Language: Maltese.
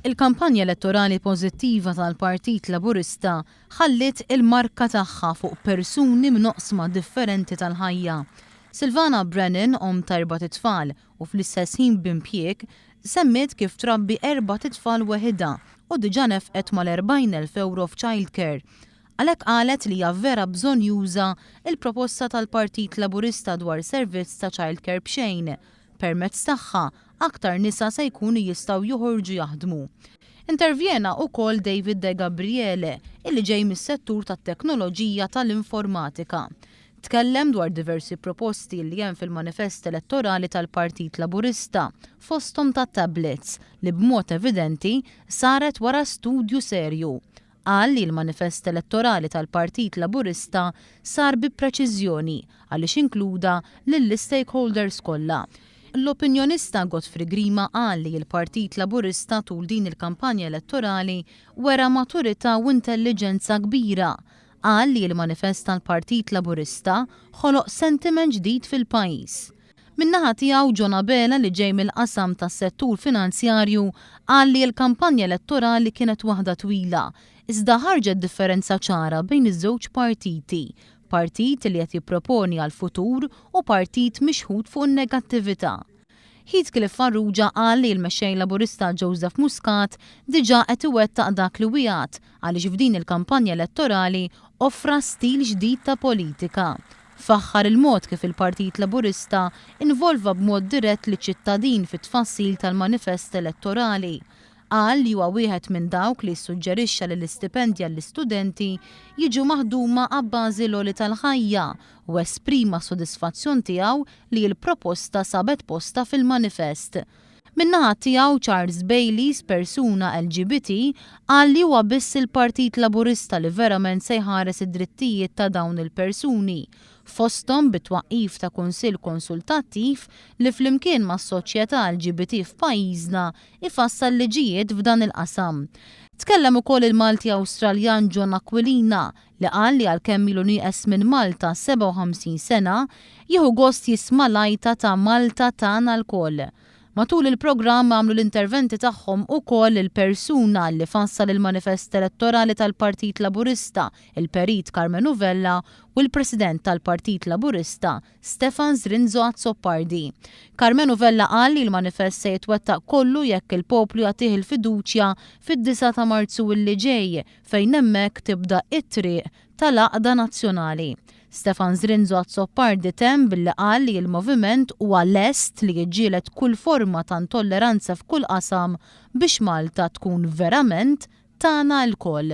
Il-kampanja elettorali pożittiva tal-Partit Laburista ħalliet il-marka tagħha fuq persuni minn oqsma differenti tal-ħajja. Silvana Brennan, omm ta' erbat itfal u fl-istess ħin b'impjieg, semmiet kif trabbi erbat itfal weħidha u diġà nefqet mal-40,000 ewro f'childcare. Għalhekk qalet li hija vera bżonnjuża l-proposta tal-Partit Laburista dwar servizz ta' childcare b'xejn. Permezz tagħha, aktar nisa se jkunu jistgħu joħorġu jaħdmu. Intervjena ukoll David Degabriele, illi ġej mis-settur tat-teknoloġija tal-informatika. Tkellem dwar diversi proposti li hemm fil-manifest elettorali tal-Partit Laburista, fosthom tat-tablets, li b'mod evidenti saret wara studju serju. Qal li l-manifest elettorali tal-Partit Laburista sar bi preċiżjoni għaliex inkluda lill-istakeholders kollha. L-opinjonista Godfrey Grima qal li l-Partit Laburista tul din il-kampanja elettorali wera maturità u intelliġenza kbira. Qal li l-manifest tal-Partit Laburista ħoloq sentiment ġdid fil-pajjiż. Min-naħa tiegħu John Abela li ġej mill-qasam tas-settur finanzjarju qal li l-kampanja elettorali kienet waħda twila, iżda ħarġet differenza ċara bejn iż-żewġ partiti, partit li qed jipproponi għall-futur u partit mixħut fuq in-negattività. Heathcliff Farrugia qal li l-Mexxej Laburista Joseph Muscat diġà qed iwettaq dak li wiegħed għaliex f'din il-kampanja elettorali offra stil ġdid ta' politika. Faħħar il-mod kif il-Partit Laburista involva b'mod dirett liċ-ċittadin fit-tfassil tal-manifest elettorali. Qal li huwa wieħed minn dawk li ssuġġerixxa li l-istipendji għall-istudenti jiġu maħduma abbażi l-għoli tal-ħajja u esprima s-sodisfazzjon tiegħu li l-proposta sabet postha fil-manifest. Min-naħa tiegħu Charles Baylies, persuna LGBT, qal li huwa biss il-Partit Laburista li verament se jħares id-drittijiet ta' dawn il-persuni, fosthom bit-twaqqif ta' kunsill konsultattiv li flimkien mas-soċjetà LGBT f'pajjiżna jfassal liġijiet f'dan il-qasam. Tkellem ukoll il-Malti Awstraljan John Aquilina li qal li għalkemm ilu nieqes minn Malta 57 sena, jieħu gost jisma' l-għajta ta' Malta tagħna lkoll. Matul il-programm għamlu l-interventi tagħhom ukoll il-persuna li fassal il-manifest elettorali tal-Partit Laburista, il-Perit Karmenu Vella u l-President tal-Partit Laburista, Stefan Zrinzo Azzopardi. Karmenu Vella qal li l-manifest se jitwettaq kollu jekk il-poplu jagħtih il-fiduċja fid-disgħa ta' Marzu illi ġej, fejn hemmhekk tibda t-triq tal-għaqda nazzjonali. Stefan Zrinzo Azzopardi temm billi qal li l-Moviment huwa lest li jiġġieled kull forma ta' intolleranza f'kull qasam biex Malta tkun verament tagħna lkoll.